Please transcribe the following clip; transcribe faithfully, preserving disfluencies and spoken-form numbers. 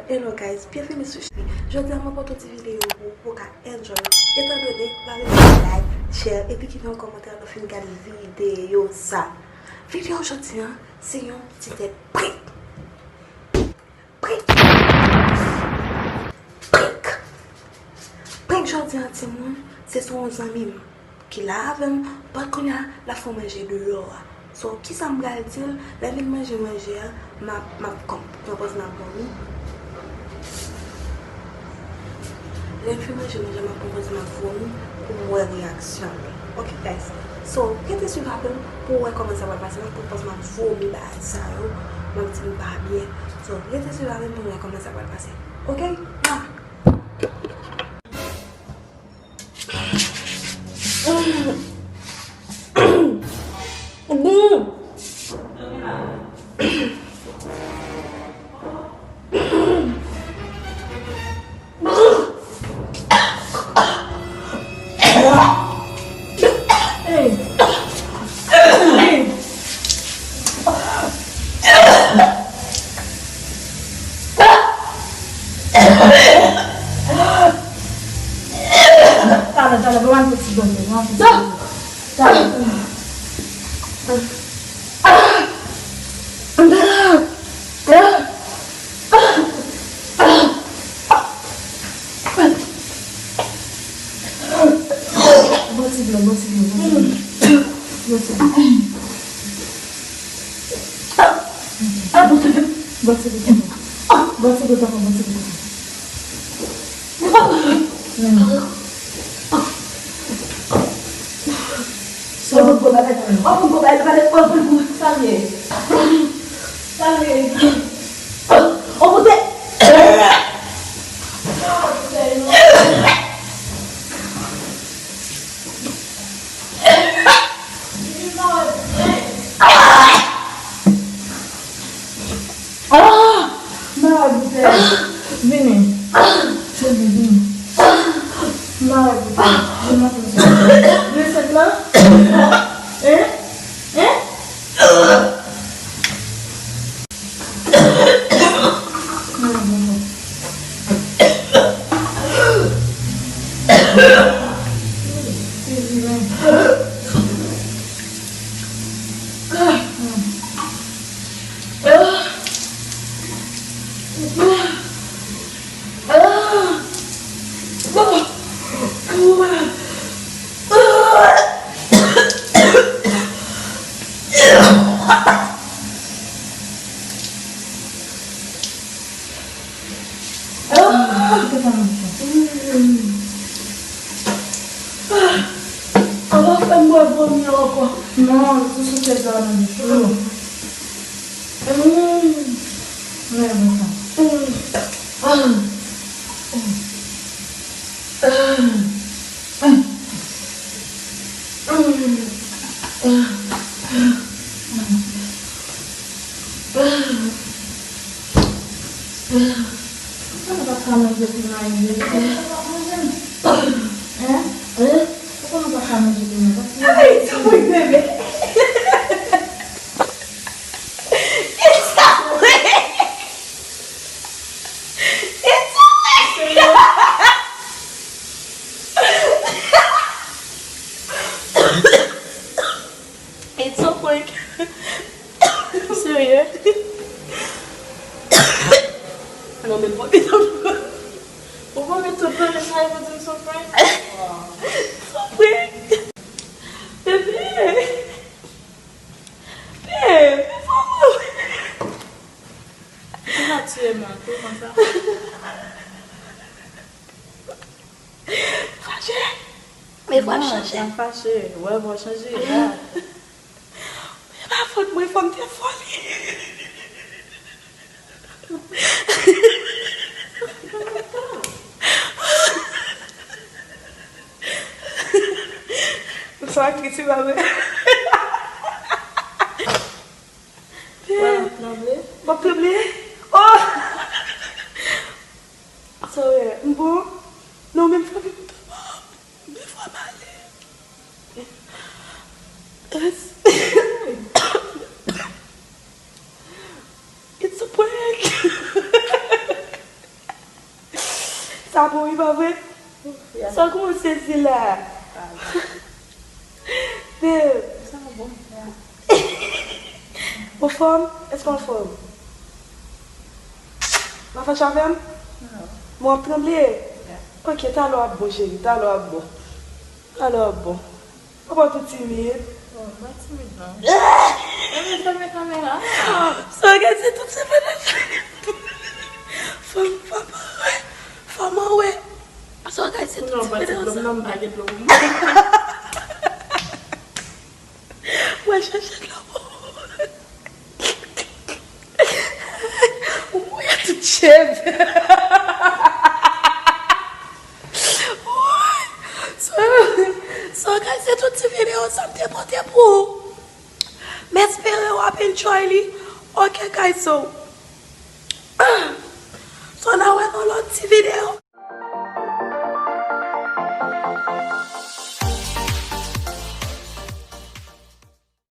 Hello guys, byenvini sou Cheri. Jodi a mwen pote yon ti videyo pou ou, pou w ka enjoy. Etandone, pa bliye like, share, epi kite yon kòmantè lè w fin gade videyo sa. Videyo jodi a, se yon ti tèt prank. Prank. Prank. Prank jodi a, timoun, se sou yon zanmi m ki la avè m, but kounye a, l ap fè manje deyò a. So, kisa m pral di l? Lè l vin manje manje a, m ap, m ap kòm, pran pòz m ap vòmi. Lè l fin manje manje a, m ap pran pòz m ap vòmi pou m wè reyaksyon l. Ok, guys. So, rete swiv avè m pou w wè kòman sa pral pase. M ap pran pòz m ap vòmi bagay sa yo. M ap di m pa byen. So, rete swiv avè m pou w wè kòman sa pral pase. Ok? Mwa! Talè, talè, ban m al fè ti bwè dlo, ban m al fè ti bwè dlo. Talè. Bon ti dlo, bon ti dlo, bon ti dlo. Bon ti dlo. Bon ti dlo. Bon ti dlo, bon ti dlo. Sa w gwo bagay, w ap gwo bagay, w ap gwo bagay, w ap gwo bagay. Sa l ye? Sa l ye? O pote. Ah! Mare boutèy. Vini. Vini, vini. Mare boutèy. Vini, vini. Vini, sèt la. Hein? Hein? Mare boutèy. Sezi, men. Ah! Kite sa nan bouch ou. Ah! Ankò fè m bwè vòmi ankò. Non, sou sou tèt sa nan bouch ou. Mm. Men bon sa. Mm. Ah. Mm. Ah. Mm. Ah. Ah. Ah. Poukò nou pa ka manje piman yo? Hein? Poukò nou pa ka manje piman? Ay, sa mwen bebe. It's a prank! It's a prank! It's a prank. Serye? Non, men bon, bon, men tout nan sa, yo di m se prank. Se prank. Bebe. Bebe, fò mwen. Ou pa tiye m, tou konsa. Fache. Men vwa m chanje. Non, pa fache. Wè, vwa chanje. E pa fòt mwen, fò m te fò li. Sa ki ti ba mwen. Wè, w ap tranble. M ap tranble. Oh! Sa w wè? M bon? Non, men m frape m tèlman. Men fwa m ale. It's a prank. Sa bon, wi, pa vre? Sa kòmanse sezi la. Babe. Ou anfòm? Èske w anfòm? W ap fache avè m? Mwen ap tranble? Ok, talè w ap bon, cheri, talè w ap bon. Talè w ap bon. Papa tou timid. Bon, mwen timid non. Mwen fèmen kamera. Sa w gade se tout se fè nan fè. Fò m, fò m wè. Fò m wè. Sa w gade se tout se fè nan fè. Mwen chèche dlo. Ou mouye tout cheve. Woy! So, so, guys, se tout ti videyo sa m te pote pou ou. M espere w ap enjoy li. Ok, guys, so, so, n a wè nan lòt ti videyo.